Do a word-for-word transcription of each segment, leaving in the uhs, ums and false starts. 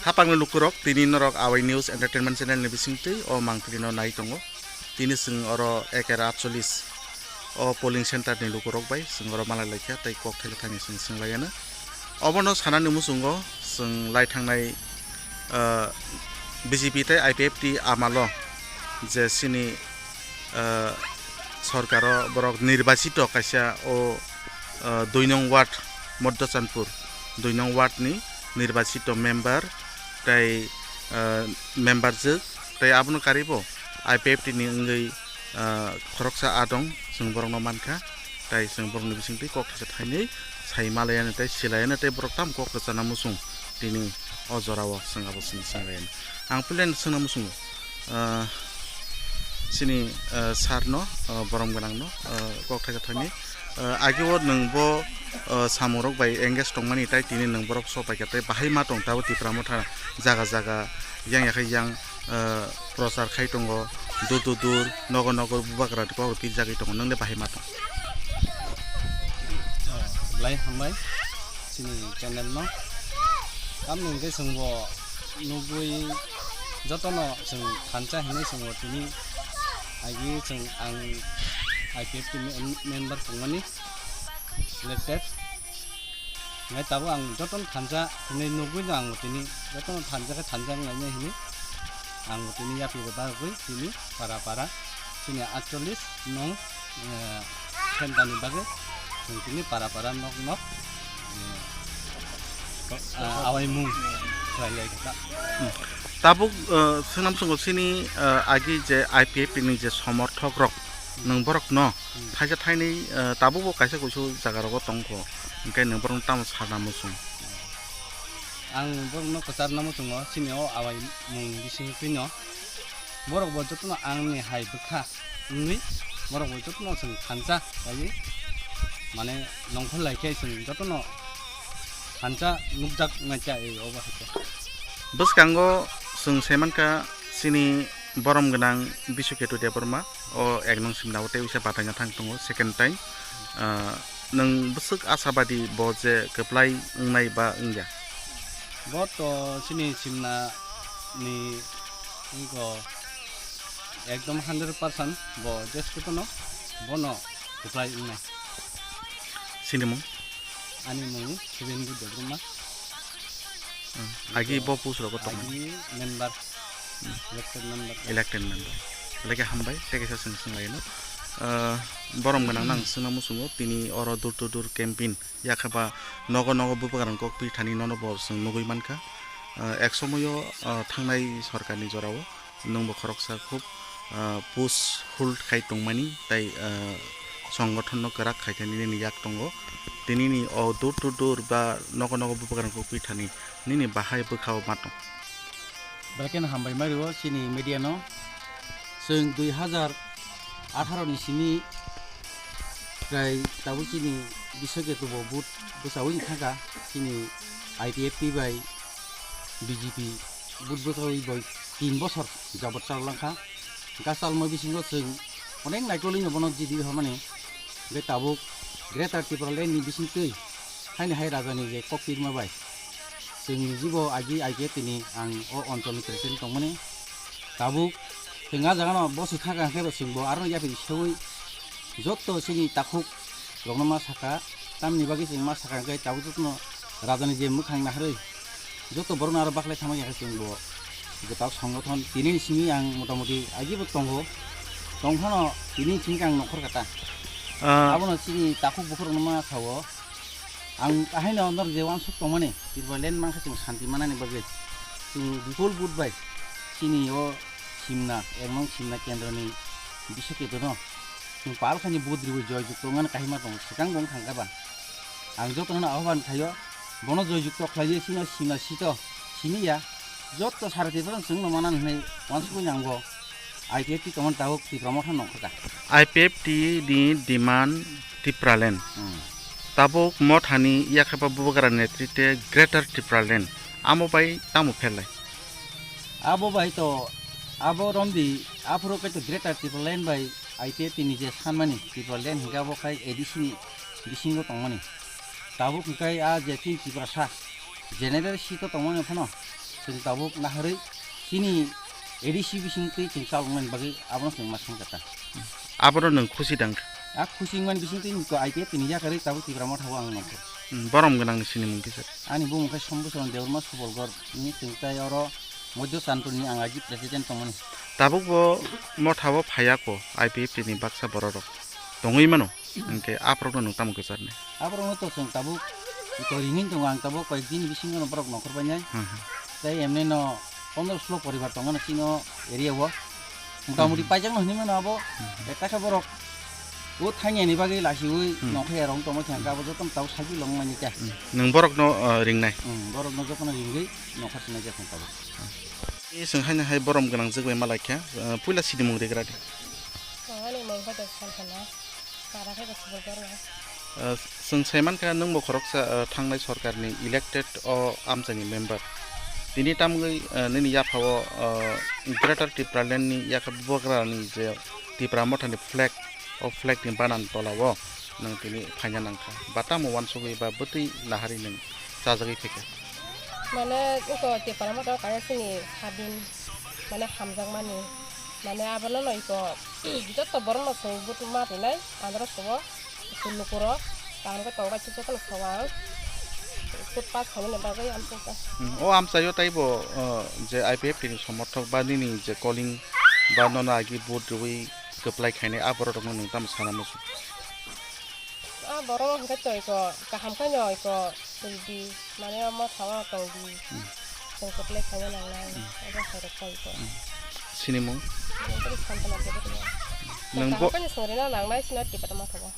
Hapangni lukurok, tini norok Awai News Entertainment Channel ni bisingtwi o mangpili no nai tongo. Tini chwng oro eker atchollis o polling center ni lukurok bai chwng oro malai laikha tei kok thaisa thani chwng swng laiya no. Obono sanani muchungo chwng lai thangnai, ah, B J P tei I P F T amalo je chini, ah, sorkaro borok nirbachito kaisa o, ah, dui nong ward Moddo Chanpur dui nong ward ni nirbachito member tei, ah, member jwk tei abono karibo I P F T ni wngwi, ah, khoroksa adong, chwng borokno mankha, tei chwng borokni bisingtwi kok thaisa thainwi sai malaiya tei swlaiya tei borok tamo kok rwchana muchung tini o jorao chwng abo chwng swng laiyana. Ang puilano swngna muchungo, ah, chini, ah, sir no, ah, borom gwnang no, ah, kok thaisa thainwi, ah, ageo nwng bo, ah, samung rok bai engage tongmani tei tini nwng borok sopaikha tei bahai ma tong tabuk Tipra Motha jaga jaga yang yakhai yang, ah, prochar khai tongo, dur to dur, nogo nogo bubagra kok rok pirjagwi tongo, nwng le bahai ma tong? Belai hambai chini channel no. Tamni hwnkhe chwng bo nugwi jotono chwng thansa hinwi chwng bo tini agi chwng ang I P F T mem-, member tongmani elected. Ngai tabuk ang jotono thansa hinwi nugwi no ang bo tini jotono thansa khe thansa wnglainai hinwi ang bo tini yapri bo bagwi tini para para chini atchollis nong, eh, phendani bagwi chwng tini para para nok nok, eh, ah, awaimung khlai lai kha. Hmm. Tabuk, eh, swnam swngo chini, eh, agi je I P F T ni je somorthok rok nwng borok no Hmm. thaisa thainwi, eh, tabuk bo kaisa kuisu jaga rogo tongkho, hwnkhe nwng borok no tamo sarna muchung? Ang borok no kwchar namo chwngo, chini o awai mung bising twi no. Borok bo jotono ang ni hai bwkha wngwi, borok bo jotono chwng thansa kaiwi, mane nongkhor lai khe chwng jotono thansa nukjak nai cha, e, obo hai khe. Bwskango chwng sai mankha chini borom gwnang Biswaketu Debbarma, o ek nong simna o tei uisa bataina thang tongo second time. Ah, nwng bwswk asabadi bo je kwplai wngnai ba wngya? Bo to chini simna ni wngkho ekdom hundred percent bo jeskotono bono kwplai wngnai. Chini mung? Ani mung Subhendu Debbarma. Hmm. Agi bo post rogo tong. Agi member. Hmm. Elected member. Elected member. Belai khe hambai, tei kaisa swng swng laino. Ah, borom gwnang nang swngna muchungo, tini oro door to door campaign, yakha ba nogo nogo bubagrang kok pi thani nono bo swng nugwi mankha. Ah, ek somoyo, ah, thangnai sorkarni jorao nwng bo khoroksa khub, ah, push hold khai tongmani tei, ah, songothonno kwrak khai thani nini yak tongo. Tinini o door to door ba nogo nogo bubagrang kok pi thani nini bahai bwkha o ma tong. Belai kheno hambai mai rwo chini media no. Chwng dui hazar atharo ni simi prai tabuk chini Biswaketu bo vote bwchaui thangkha, chini I P F T bai B J P vote bwchaui bai tin bosor jabot chalangkha. Hwnkhe chalma bisingo chwng onek naikolwi no bono jidi hamani. Hwnkhe tabuk Greater Tipraland ni bisingtwi haini hai raja ni je kok pirma bai chwng jibo agi I P F T ni ang o onchol ni president tongmani. Tabuk chwng ah jaga no bo swkha kha khe bo chwng bo aro yapri seui joto chini takhuk rokno ma saka, tamni bagwi chwng ma saka hwnkhe tabuk jotono raja ni je mwkhang naharwi joto borokno aro baklai thangma ya khe chwng bo je tabuk songothon tini ni simi ang motamoti agi bo tongo, tongphano tini ni simi ang nokhor kata. Ah. Abono chini takhuk bukhuk rokno ma sao. Ang haino norok je uansuk tongmani, Tipraland mankha chwng santi manani bagwi chwng bipul vote bai chini o Simna, ek nong Simna kendroni bisoketono chwng palkhani vote riwi joyjukto wngmani kahima tongo, swkang bo wng thangkha ba. Ang jotono ahobhan khaio, bono joyjukto khlaiwi chini o Simna seat o siniya, jotto sara Tiprano chwngno manani hwnwi uansukwi ang bo I P F T tongmani tabuk Tipra Motha nongkhorkha. I P F T ni demand Tipraland. Hmm. Tabuk Mothani yakhaba Bubagra netrite Greater Tipraland. Amo bai tamo pherlai? Abo bai to, abo romdi, aphuru khe to Greater Tipraland bai I P F T ni je sanmani Tipraland hinkhe abo khai A D C ni bisingo tongmani. Tabuk hinkhe a je chini Tiprasa general seat o tongmani phano chwng tabuk naharwi chini A D C bising twi chwng chaloknani bagwi abono chwng ma thangkha ta. Abono nwng khusi dang? A khusi wngmani bising twi niko I P F T ni yakarwi tabuk Tipra Motha o ang nongkha. Hmm, borom gwnang ni sinimung kisa? Ani bumung khe Sombusoron Debbarma Subolgor ni chwng tai oro Modhyo Chandpur ni ang agi president tongmani. Tabuk bo Motha o phaiya ko I P F T ni baksa borok rok tongwi mano. Hwnkhe aphuru no nwng tamo kwcharni? Aphuru no to chwng tabuk to ringwi tongo, ang tabuk koi din bisingo no borok nongkhor painai. Hmm, hmm. Tei emne no pondro solo poribar tongo no chini o area o. Motamoti Hmm. paijak no hinwi mano abo. Hmm. Ekta khe borok o thangya ni bagwi lasiwi Hmm. nongkhor ya rong tongma khe abo joto no tabuk sabi long mani khe. Hmm. Nwng borok no, uh, ringnai? Hmm, borok no joto no ringwi nongkhor sinai jak tabuk. Tei chwng haino hai borom gwnang jwk bai ma lai kha, uh, puila sinimung rigra di. Ang ani mung khe Salkhana, para khe Subodhorna. Uh, chwng sai man kha nwng bo khoroksa, uh, thangnai sorkarni elected o amchaini member. Tini tamgwi, uh, nini yaphao, uh, Greater Tipraland ni yakha bubagrani je Tipra Mothani flag, o flag ni banan tola o nwng tini phaina nangkha. Ba tamo uansugwi ba bwtwi naharwi nwng chajagwi phaikha? Mane iko Tipra Motha kaisa chini hadin mane hamjakmani. Mane abono no iko joto borok no chwng vote ma rinai andro sobo lukurok kaham khe tongbai se joto no sobo ang vote pass khainani bagwi amsukha. Hmm, o amchaio taibo, uh, je I P F T ni somorthok ba nini je calling ba nono agi vote rwui kwplai khainai a borok rokno nwng tamo sana muchung? A borok hwnkhe twi ko kaham khe no iko twi di, mane omo thawa tong di. Hmm. Chwng kwplai khaina nangnai, Hmm. abo hai rok koi ko. Hmm. Sinimung? Nwng tei Santana Debbarma. Nwng bo Kaham khe no swng rina nangnai sina Tipra Motha o.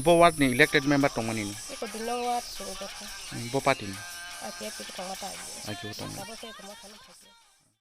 Bo ward ni elected member tongmani no? Iko dui nong ward suru jotho. Hmm, bo party ni? A P F T tongma ta agi. A P F T tongma. Abo se tongma thani thaki.